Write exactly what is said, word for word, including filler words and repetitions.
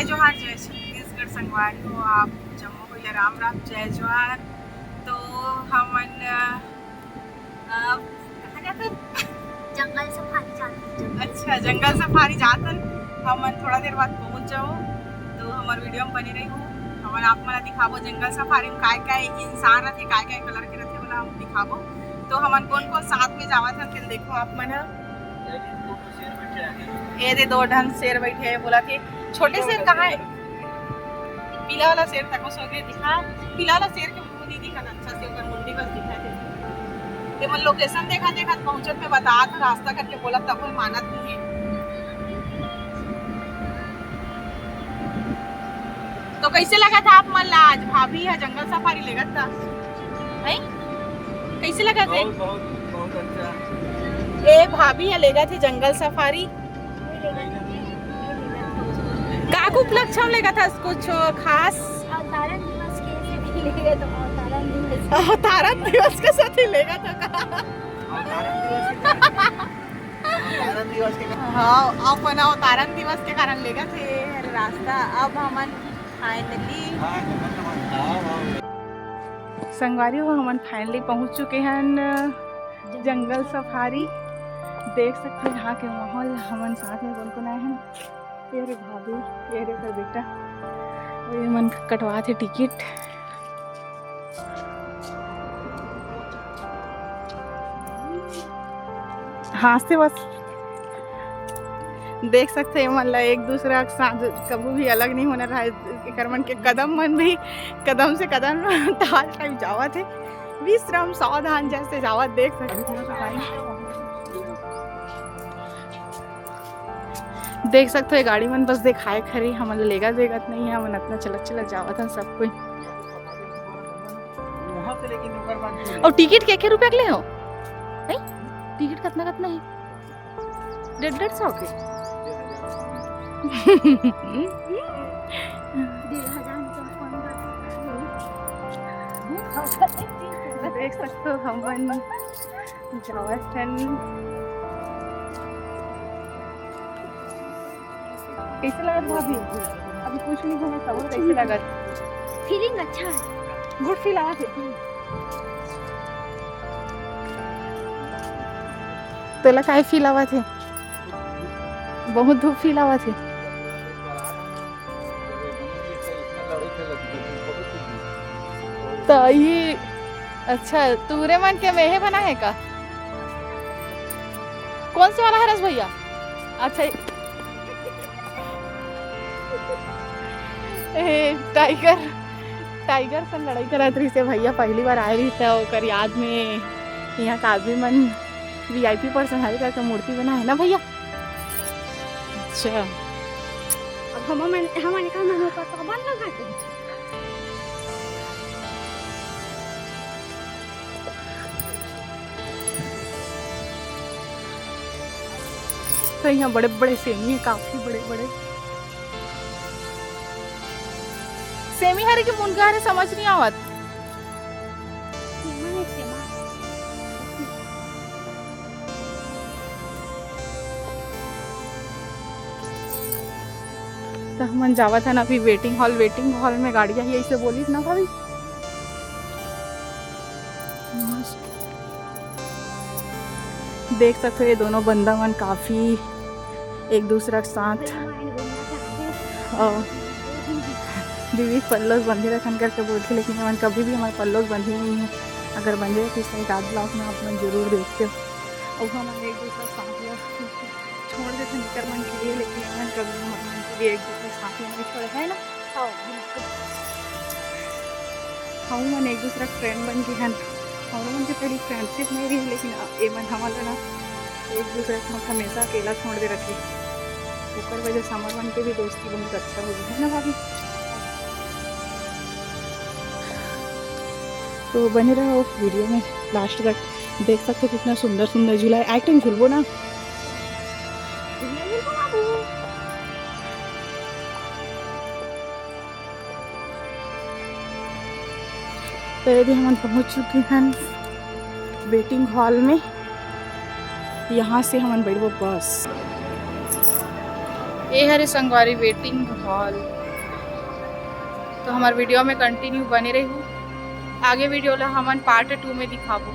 जोहार, जय छत्तीसगढ़ संगवारी हो, आप जम्मो भैया राम राम, जय जोहार। तो हमन, अ, अ, कहाँ जाथन? जंगल सफारी जाथन। अच्छा, जंगल सफारी जाथन। हमन थोड़ा देर बाद पहुँच जाबो, तो हमर वीडियो में बने रहिहू। हमन आप मन ला दिखाबो जंगल सफारी में काय काय इंसान रथे, काय काय कलर के रथे, ओला हम दिखाबो। तो हमन कोन कोन साथ में जावत हन, तेला देखो आप मन ह। ये दे दो ठन शेर बैठे हे, बोलथे छोटे शेर कहाँ हे? पीला वाला शेर तको सो के दिखा, पीला वाला शेर के मुंह नहीं दिखा, अच्छा से ओकर मुंडी बस दिखा दे। ते मन लोकेशन देखा देखा पहुंचत में बता तो रास्ता करके बोला, तब कोई मानत नहीं है। तो कैसे लगा था आप मन ला आज भाभी या जंगल सफारी लेगत था? हैं? कैसे लगा थे? बहुत, बहुत, बहुत अच्छा। ए भाभी या लेगत हे जंगल सफारी। का उपलक्ष्य में लेगत हस कुछ खास? अवतारण दिवस के सेती लेगत हँव, अवतारण दिवस। अवतारण दिवस के सेती लेगत हस का? अवतारण दिवस के कारण। अवतारण दिवस के कारण। हाँ, अपन अवतारण दिवस के कारण लेगत हे रास्ता। अब हमन finally हाँ, हाँ, हाँ, हाँ। संगवारी हो, हमन finally पहुंच चुके हन जंगल सफारी। देख सकते हैं यहाँ के माहौल। हमन साथ में कौन कौन आए हैं। ये रे भाभी, ये रे ओकर बेटा, ये मन कटवात हे टिकट। हाँसते बस देख सकते हैं, मन ला एक दूसरा के साथ कभी भी अलग नहीं होना रहा है। एकर मन के कदम मन भी कदम से कदम ताल टाइप जावत है, विश्राम सावधान जैसे जावत देख सकते हैं। देख सकते हो, ये गाड़ी मन बस देखाए खरी, हमन ला लेगा देगत नहीं है, हमन अतना चलत चलत जावत हन सब कोई। वहाँ से लेकिन ओकर बाद और टिकट के के रुपया के ले हो? हैं? टिकट कितना कितना है? डेढ़ डेढ़ सौ के। डेढ़ हजार में तो कौन बात है? देख सकते हो, हमन जावत हन। कैसे लगत भाभी? अभी कुछ नहीं होना, सब कैसे लगत? फीलिंग अच्छा है। गुड फील आवत है। तोला काय फील आवत है? बहुत धूप फील आवत है। तो ये अच्छा, तुहरे मन के मेहे बना है का? कौन से वाला हरस भैया? अच्छा, ए, टाइगर, टाइगर से लड़ाई करत रहिस हे भैया, पहली बार आए रहिस हे, ओकर याद में यहाँ का आदमी मन वीआईपी पर्सन हरे करके मूर्ति बना है ना भैया? अच्छा, अब हम, हमन, हमन का मन ऊपर तो बन लगा के। तो यहाँ बड़े बड़े सेमी है, काफी बड़े बड़े सेमी हरे के मुनगा हरे, समझ नहीं आवत। तो हमन जावत हन अभी वेटिंग हॉल। वेटिंग हॉल में गाड़ी आही, ऐसे बोलिस ना भाभी। मस्त। देख सकते हो, ये दोनों बंदा मन काफी एक दूसरा के साथ, अ, बीवी पल्लोस बंधे रखन करके बोलथे, लेकिन हमन कभी भी हमारे पल्लोस बंधे नहीं है। अगर बंधे रखिस तो एक आध ब्लॉग में आप मन जरूर देखते हो। और हम एक दूसरा के साथ छोड़ देथे निकर मन के लिए, लेकिन हमन कभी हमर मन के लिए एक दूसरा के साथ नहीं छोड़े, है ना? हाँ, बिल्कुल। हम मन एक दूसरा के फ्रेंड बन के हन। हमर मन के पहली फ्रेंडशिप नहीं रही, लेकिन अब ये मन हमन ला ना एक दूसरा के साथ हमेशा अकेला छोड़ दे रखे। ओकर वजह से हमर मन के भी दोस्ती बहुत अच्छा हो गया, है ना भाभी? तो बने रहो वीडियो में लास्ट तक। देख सकते हो कितना सुंदर सुंदर झूला है। आइटम झूलबो ना। तो ये भी हमन पहुंच चुके हैं वेटिंग हॉल में। यहाँ से हमन बैठबो बस। ये हरे संगवारी waiting hall। तो हमर video में continue बने रहू, आगे video ला हमन part two में दिखाबो।